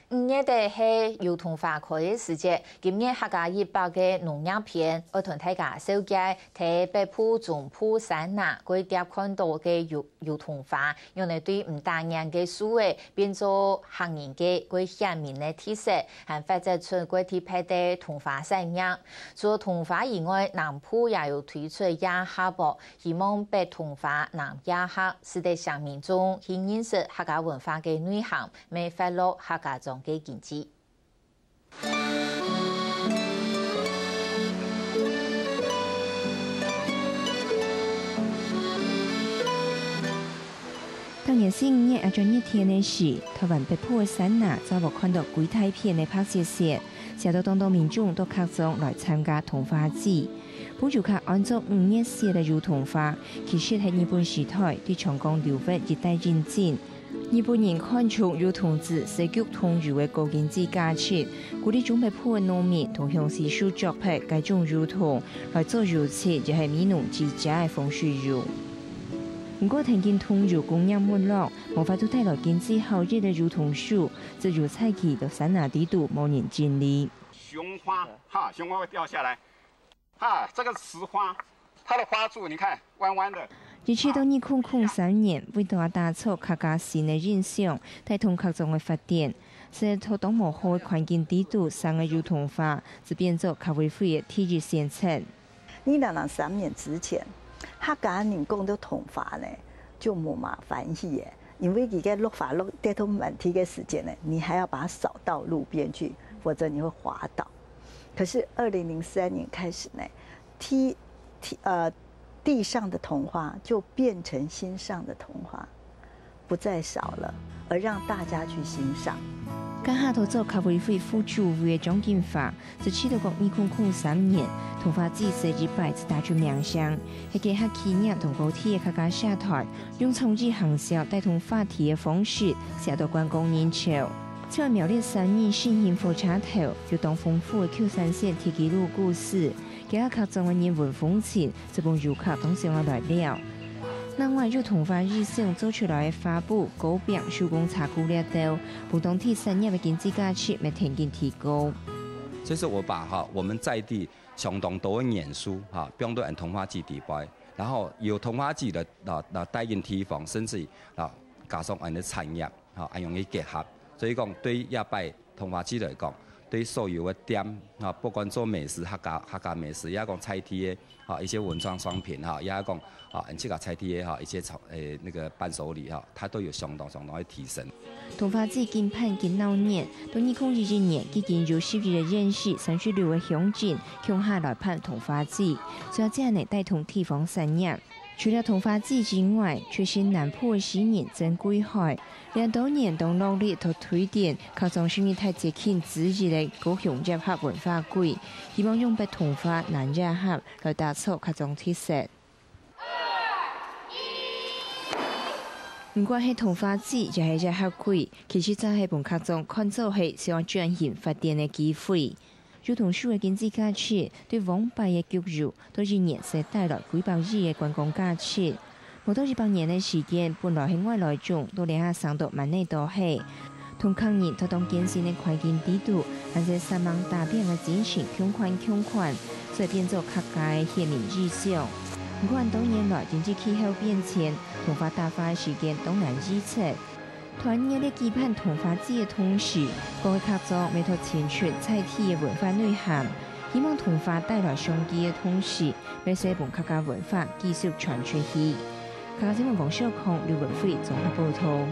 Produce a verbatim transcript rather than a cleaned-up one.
五月底係油桐花開个時節，今年客家一百个農業篇，愛同大家紹介在北埔中埔山林該貼看到个油，油桐花，用來對毋打眼个樹仔變做客人个該顯明个特色，還發展出該特別个桐花產業。除了桐花以外，南部也有推出夜合哦，希望北桐花南夜合，使得鄉民眾去認識客家文化个內涵，乜活絡客家庄个經濟。 當年四五月也轉熱天个時，臺灣北部个山林，正會看到幾大片个白雪雪，寫到當多民眾到客庄來參加桐花節。分遊客安做五月雪个油桐花，其實係日本時代對長江流域一帶引進。日本人看重油桐子，設計桐油个高經濟價值，鼓勵中北部个農民同鄉親手栽培該種油桐， 來做油漆，也係美濃之家个風水油。毋過，聽見桐油工業沒落，無法度帶來經濟效益个油桐樹，只有在佢个山林底肚無人整理。雄花，哈，雄花會掉下來，哈，這個雌花，它的花柱你看彎彎的。一直到二空空三年，為著愛打造客家新个印象，帶動客庄个發展，所以在當無好个環境底肚生个油桐花，就變做客委會个第一選擇。 二零零三年之前，客家人講到桐花呢，就無麼歡喜个，因為佢个落花落得到滿地个時間呢，你還要把它掃到路邊去，否則你會滑倒。可是二零零三年開始呢，地，地，呃，地上的桐花就變成心上的桐花。 不再少了，而讓大家去欣賞。該下到做客委會副主委个張金發，就試著講二空空三年，桐花節一擺就打出名聲，係結合企業同高鐵个客家社團，用創意行銷帶動話題个方式，吸引到觀光人潮。像苗栗三義新興火車頭，有當豐富个舊山線鐵枝路故事，結合客庄个人文風情， 就分遊客當想愛來尞。另外，用桐花意象做出來个花布、糕餅、手工茶具這兜，分當地產業个經濟價值乜跈緊提高。所以說我把哈，我們在地相當多个元素哈，放到𠊎桐花節底背，然後由桐花節來，來，來帶領地方，甚至啊，加上𠊎个產業哈，恁樣个結合。所以講，對這擺 桐花節來講，對所有个店，哈，不管做美食，客家，客家美食，也講在地个，哈，一些文創商品，哈，也講，啊，自家在地个，哈，一些創，誒，那個伴手禮，哈，它都有相當相當个提升。桐花節緊辦緊鬧熱，到二空一一年，已經有十一个縣市、三十六个鄉鎮共下來辦桐花節，主要正係帶動地方產業。 除了桐花節之外，最近南部个詩人曾貴海，這兜年當落力在推展客庄十二大節慶之一个高雄葉合文化季，希望用北桐花南葉合來打造客庄特色。毋管係桐花節也係葉合季，其實正係分客庄看做係想轉型發展个機會。 油桐樹个經濟價值，對往擺个局限，到一年就帶來幾百億个觀光價值。無到一百年个時間，本來係外來種，到這下生到滿哪都係。同客人在當艱辛个環境底肚，還係煞猛打拚个精神共款共款，所以變做客家个顯明意象。毋過，多年來經濟氣候變遷，桐花打花个時間當難預測。 團結咧舉辦桐花節个同時，各个客庄乜在爭取在地个文化內涵，希望桐花帶來商機个同時，乜使分客家文化繼續傳出去。客家新聞王少康、劉文輝綜合報導。